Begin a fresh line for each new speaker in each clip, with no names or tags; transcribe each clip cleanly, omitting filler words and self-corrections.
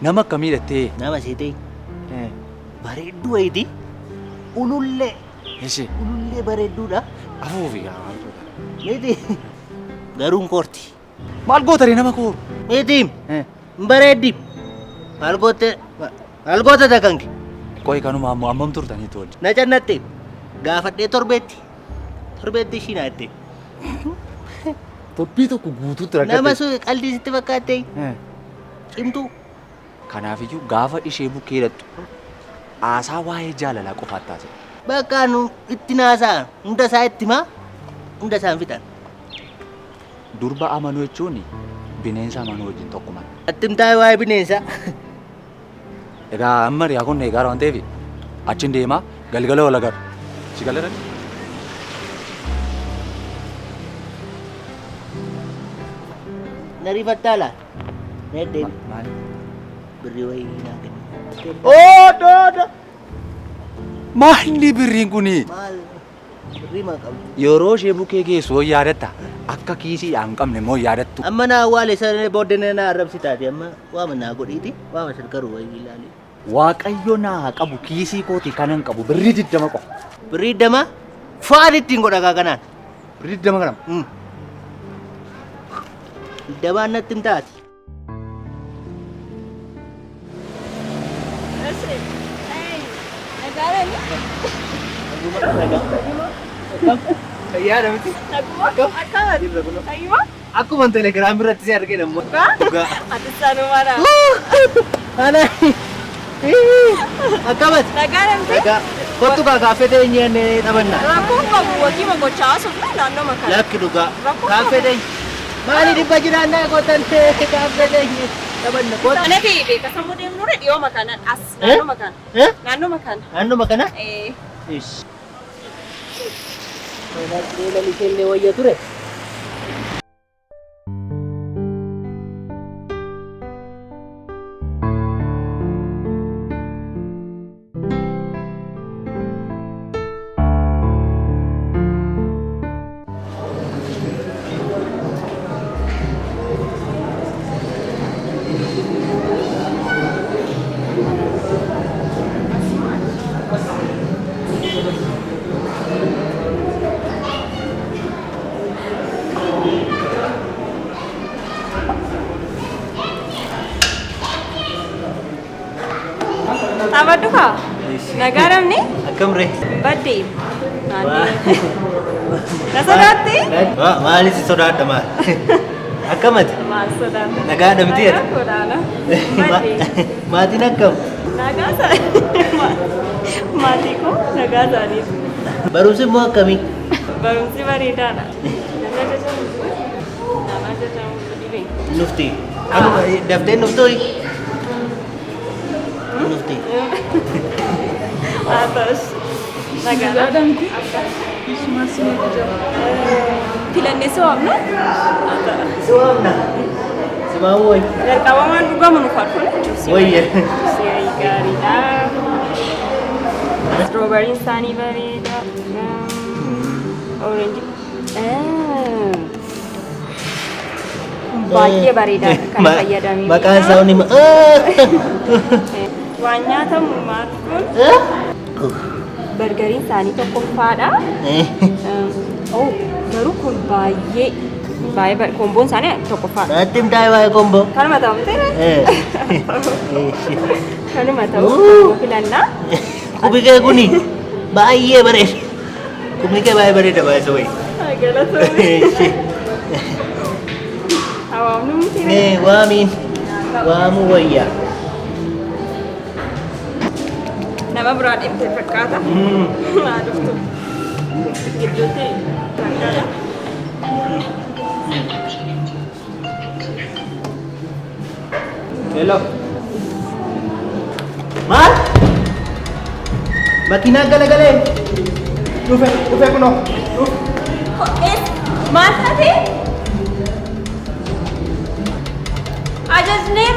Nama akkamii dhattee?
Nama seetee bareedduu wayiiti. Ulullee.
Eshi.
Ulullee bareedduudha.
Afuufi gaa maal goota?
Miti. Garuu hin koorti.
Maal goota ree nama kooru?
Miti. Hin bareeddi. Maal goote maal goota takanke?
Qoy kanuma ammoo ammam turtaniitu wajjin?
Na cannatte. Gaafadhee torbeetti. Torbeetti ishii naa jette.
Torbii tokko guutuutti rakkatte.
Nama sun qaldii sitti fakkaatte. Cimtuu.
Kanaafiyyuu gaafa ishee bukkee hidhattu haasaa waa'ee jaalalaa qofaatti haasa'e.
Bakka nu itti naasaa hunda isaa itti himaa hunda isaa hin fixan.
Durba amanuu jechuun bineensa amanuu wajjin tokkuma.
Natti himtaa waa'ee bineensaa.
Egaa amma riyaa kun eegaara waan ta'eef achin deemaa galgala wal agarra. Si galera?
Na rifattaa laa? Na deddeebi.
Maali?
Birrii wayii naa kenni.
Oo dooda! Maalli birriin kuni?
Maal? Birrii maa qabdu?
Yeroo ishee bukkee geessu hoo yaadatta? Akka kiisiidhaan hin qabne immoo yaadattu.
Amma naa awwaale sana booddee na arrabsitaati amma waama naa godhiiti waama sirkaru wayii ilaali.
Waaqayyo naa haa qabu kiisii kootii kanan qabu birrii 20 qofa.
Birrii 20 fa'aan ittiin godha kaa kanaan.
Birrii 20 kana.
Digdamaan natti hin taati.
Fayyaadha miti. Akkuma telegiraam irratti si argina immoo. Dhugaa.
Atis sanumadha.
Ana akkamati?
Nagaa namti.
Nagaa. Kottu kaa kaaffee teenyee annee taphanna.
Rakkoon qabu wakii gochaa haasofna naannoo kana.
Lakki dhugaa.
Rakkoon
Kaaffee
qabu.
teenye. Maali dhibba jiraannaa kottan kaaffee teenye taphanna. Kottu.
Ana ta'e beeka sammuu deemnurra dhiyooma kana as naannoo kana.
Eh?
Naannoo kana.
Naannoo kana?
Eh.
Ish. Sodaatee lalisee illee wayya ture.
Taphadhu kaa. Nagaa namni
Akkam ree?
badde. Na sodaatte?
Maali si sodaadha maal? Akkamati?
Maal sodaata?
Nagaadha miti ati?
Nagaa koodhaana. Badde.
Maatiin akkam?
Nagaa isaa. Maatii koo nagaa isaaniitu.
Barumsi immoo akkamii?
Barumsi bareedaadha. Namni ajajamu nama ajajamu dhibee.
Nufti. Anuma daftee nuftuu? Nufti.
Haa ta'us. Nagaadha. Filannee si waamna? Haa ta'u.
Si waamna. Si waamu wayi.
Jalqaba waan dhugamu nuuf haa dhufu juusii.
Wayya.
Juusii wayii gaariidha. Istrooberiin isaanii bareeda. Orange. Baay'ee bareedaadha kan fayyadamee.
Maqaan isaa hundi
Waan nyaatamu maal kun? Bargariin isaanii tokkoffaadha. Oh, garuu kun baay'ee baay'ee komboon isaanii tokkoffaadha.
Natti himtaa waa'ee komboo.
Kanuma ta'u miti? Kanuma ta'u filannaa.
Qubi kee kuni baay'ee bareeda. Qubni kee baay'ee bareeda baay'ee wayii.
Galatoomii. Hawaamnu miti.
Mee waamiin waamuu wayya.
Nama biraa dhibde fakkaata. Haa dhuftu. Gidduutti fakkaata.
Hello. Maal? Makiinaa galagalee. Dhufe dhufe kunoo. Dhufe.
Maal taate? Ajajneer.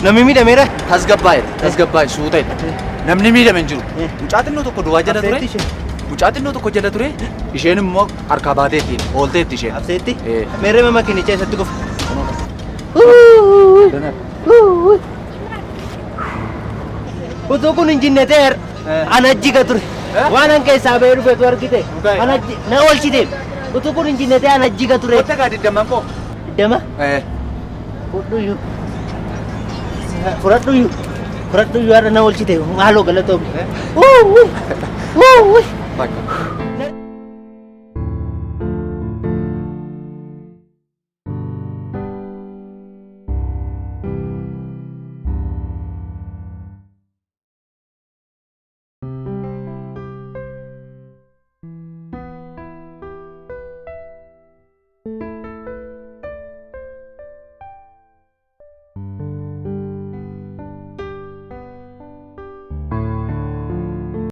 Namni miidhameera.
Tasgabbaa'e, tasgabbaa'e, suuta jedhe. Namni miidhame hin jiru. Mucaa xinnoo tokko duwwaa jala ture.
Abseetti ishee.
Mucaa xinnoo tokko jala ture. Isheen immoo harkaa baateetti, oolteetti isheen.
Abseetti.
Eh.
Meerree makiinicha eessatti kufe? Utuu kun hin jinne ta'e ana jiga ture. Waan an keessaa bahee dhufetu argite.
Dhugaa.
Ana na oolchite. Utuu kun hin jinne ta'e ana jiga ture.
Wanta gaa digdamman koo.
Digdama.
Eh.
Fudhuyyuu. Fudhadhuyyuu. Fudhadhuyyuu, har'a na oolchite. Haaloo, galatoomi.
Bakka.